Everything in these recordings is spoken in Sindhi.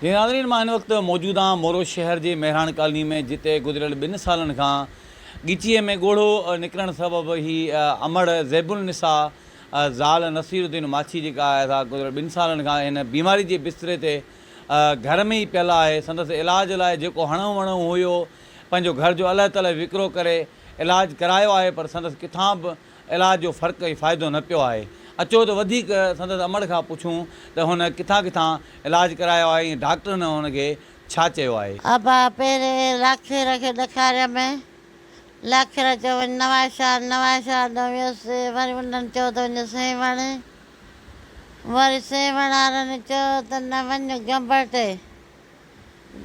جي ناظرين مان هن وقت موجود آهيان مورو شهر جي مهراڻ ڪالوني ۾ جتي گذريل ٻن سالن کان ڳچيء ۾ ڳوڙهو نڪرڻ سبب هي امڙ زيب النساء زال نصير الدين ماڇي جيڪا آهي سا گذريل ٻن سالن کان هن بيماري جي بستري تي گهر ۾ ئي پيل آهي سندس علاج لاء جيڪو هڻو وڻو هيو پنهنجو گهر جو الهه تلهه وڪرو ڪري علاج ڪرايو آهي پر سندس ڪٿان به علاج جو فرق ۽ فائدو نه پيو آهي. اچو ته وڌيڪ سندس امڙ کان پڇون ته هن ڪٿان ڪٿان علاج ڪرايو آهي ۽ ڊاڪٽرن هن کي ڇا چيو آهي. ابا پهرين لاکير کي ڏکاريم، لاکير چيو وڃ نوان شاهه، نوان شاهه ڏانهن ويس، وري انهن چيو ته وڃ سيوهڻ، وري سيوهڻ وارن چيو ته نه وڃ گنبٽ،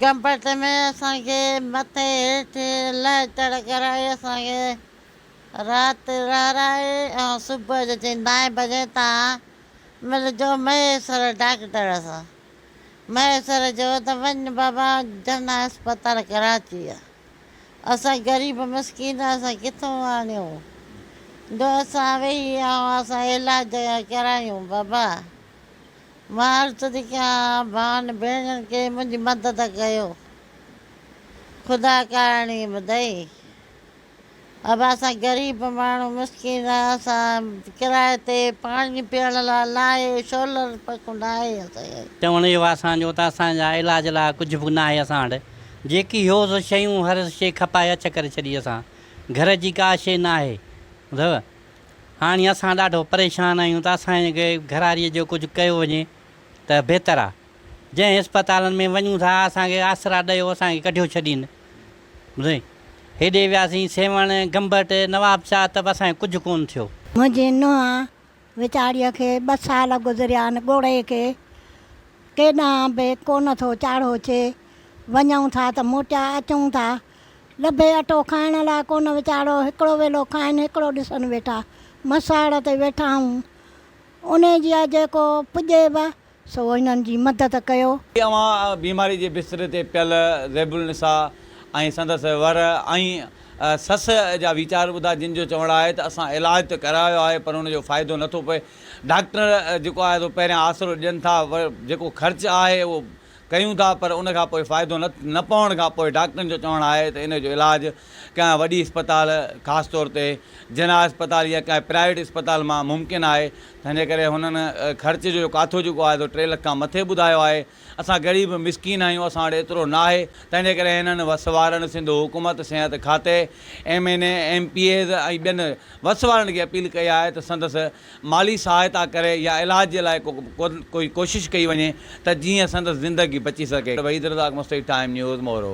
گنبٽ ۾ اسان کي مٿي هيٺ لهه چڙهه ڪرائي اسان کي رات رهرائي ۽ صبح جو چئين نائين بجي تان ملجو مهيسر ڊاڪٽر سان. مهيسر چيو ته وڃ بابا جناح اسپتال ڪراچي آ. اسان غريب مسڪين اسان ڪٿون آڻيون جو اسان ويهي ۽ اسان علاج ڪرايون بابا مان عرض ٿي ڪيان ڀائن ڀيڻن کي منهنجي مدد ڪيو خدا ڪارڻي ٻڌئي. ابا اسان غريب ماڻهو مسڪين اسان ڪرائي تي پاڻي پيئڻ لاء ناهي سولر پکو ناهي اسان کي. چوڻ اهو آهي اسان جو ته اسان جا علاج لاء ڪجهه به ناهي اسان وٽ جيڪي هو سو شيون هر شي کپائي اڇ ڪري ڇڏي اسان گهر جي ڪا شي ناهي ٻڌو هاڻي اسان ڏاڍو پريشان آهيون ته اسان کي گهراري جو ڪجهه ڪيو وڃي ته بهتر آهي جنهن اسپتالن ۾ وڃون ٿا اسان کي آسرا ڏيو اسان کي ڪڍيو ڇڏين ٻڌئي. هيڏي وياسين سيوهڻ، گنبٽ، نوابشاهه ته به اسان کي ڪجهه ڪونه ٿيو. منهنجي نونهن ويچاريء کي ٻه سال گذريا آهن ڳوڙهي کي ڪيڏانهن به ڪونه ٿو چاڙهو اچي. وڃون ٿا ته موٽيا اچون ٿا. لڀي اٽو کائڻ لاء ڪونه ويچارو هڪڙو ويلو کائن هڪڙو ڏسن ويٺا. مسواڙ تي ويٺا آهيون. انهيء جي آ جيڪو پڄي به سو هنن جي مدد ڪيو. اوهان بيماري جي بستري تي پيل زيب النساء ۽ سندس ور ۽ سس جا ويچار ٻڌا جن جو چوڻ آهي ته اسان علاج ته ڪرايو آهي پر ان جو فائدو نه ٿو پئي ڊاڪٽر جيڪو آهي سو پهريان آسرو ڏين ٿا جيڪو خرچ آهي اهو ڪيون ٿا پر ان کان پوء فائدو نه نه پوڻ کان پوء ڊاڪٽرن جو چوڻ آهي ته ان جو علاج ڪنهن وڏي اسپتال خاص طور تي جناح اسپتال يا ڪنهن پرائيويٽ اسپتال مان ممڪن آهي تنهنجي ڪري هنن خرچ جو ڪاٿو جيڪو آهي سو ٽي لک کان مٿي ٻڌايو آهي اسان غريب مسڪين آهيون اسان وٽ ايترو نه آهي تنهنجي ڪري هنن وس وارن سنڌ حڪومت صحت کاتي M N A M P As ۽ ٻين وس وارن کي اپيل ڪئي آهي ته سندس مالي سهائتا ڪري يا علاج جي لاء ڪوئي ڪوشش ڪئي وڃي ته جيئن سندس زندگي بچي سگهي. Waheed Razzaq Mastoi time news Moro.